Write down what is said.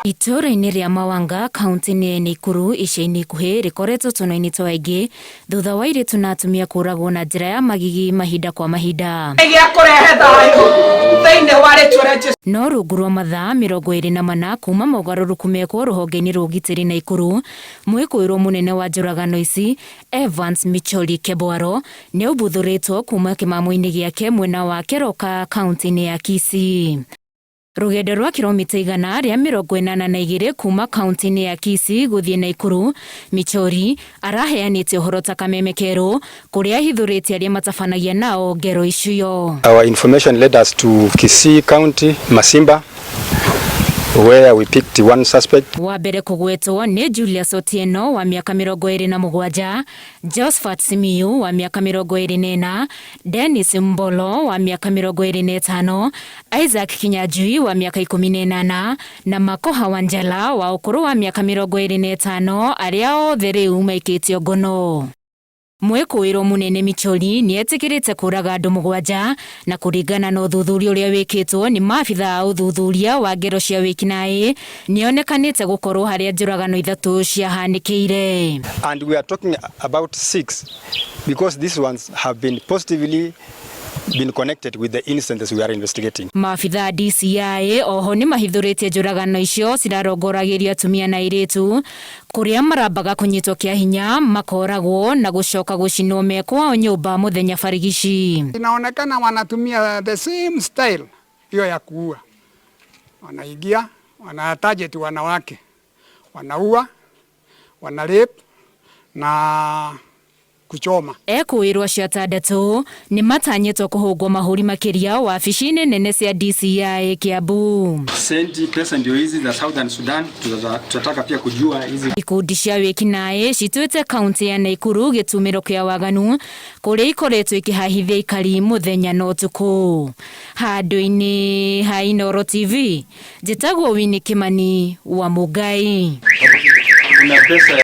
Itũũra-inĩ rĩa Mawanga kaunti-inĩ ya Nakuru ica-inĩ ikuhĩ rĩkoretwo tũnua-inĩ twa aingĩ thutha wa airĩtu na atumia kũragwo na njĩra ya magigi mahinda kwa mahinda. Gĩa kũrehe thayũ thĩinĩ wa rĩtwa rĩa Jesũ. No rungu rwa mathaa 24 kuma mogarũrũku mekwo rũhonge-inĩ rwa ũgitĩri Nakuru, mwĩkũĩrwo mũnene wa njũragano ici Evans Michori Kebwaro nĩaumbuthũrĩtwo kuma kĩmamo-inĩ gĩake mwena wa Keroka kaunti-inĩ ya Kisii. Rũgendo rwa kilomita 182 kuma kaunti-inĩ ya Kisii gũthiĩ Nakuru, Michori araheanĩte ũhoro ta kameme kerũ kũrĩa ahithũrĩte arĩa matabanagia nao ngero icio. Our information led us to Kisii County, Masimba, where we picked one suspect. Wa mbere kũgwetwo nĩ Julius Otieno wa mĩaka 27, Josephat Simiyu wa mĩaka 24, Dennis Mbolo wa mĩaka 25, Isaac Kinyanjui wa mĩaka 18 na Makoha Wanjala wa ũkũrũ wa mĩaka 25 arĩa othe rĩu maikĩtio ngono. Mwĩkũĩrwo mũnene Michori nĩetĩkĩrĩte kũraga andũ 7 na kũringana na ũthuthuria ũrĩa wĩkĩtwo nĩ maabitha a ũthuthuria wa ngero cia wĩkinaĩ nĩonekanĩte gũkorwo harĩa njũragano 3 ciahanĩkĩire. And we are talking about 6 because these ones have been positively been connected with the incidents we are investigating. Maabitha a DCI oho nĩ mahithũrĩtie njũragano icio cirarongoragĩrio atumia na airĩtu kũrĩa marambaga kũnyitwo kĩa hinya makoragwo na gũcoka gũcinwo me kwao nyũmba mũthenya barigici. Inaonekana wanatumia the same style hiyo ya kuua, wanaingia wana target wanawake, wanaua, wana rape na kuchoma. Ekũĩrwo acio 6 nĩ matanyĩtwo kũhũngwo mahũri makĩria wabici-inĩ nene cia DCI Kiambu. Senti pesa ndio hizi za Southern Sudan, tutataka pia kujua hizi. Ikundi cia wĩkinaĩ cituĩte kaunti ya Nakuru gĩtumĩro kĩa waganu kũrĩa ikoretwo ikĩhahithia aikari mũthenya na ũtukũ. Handũ-inĩ ha Inooro TV, njĩtagwo Winnie Kimani wa Mũngai. Kuna pesa.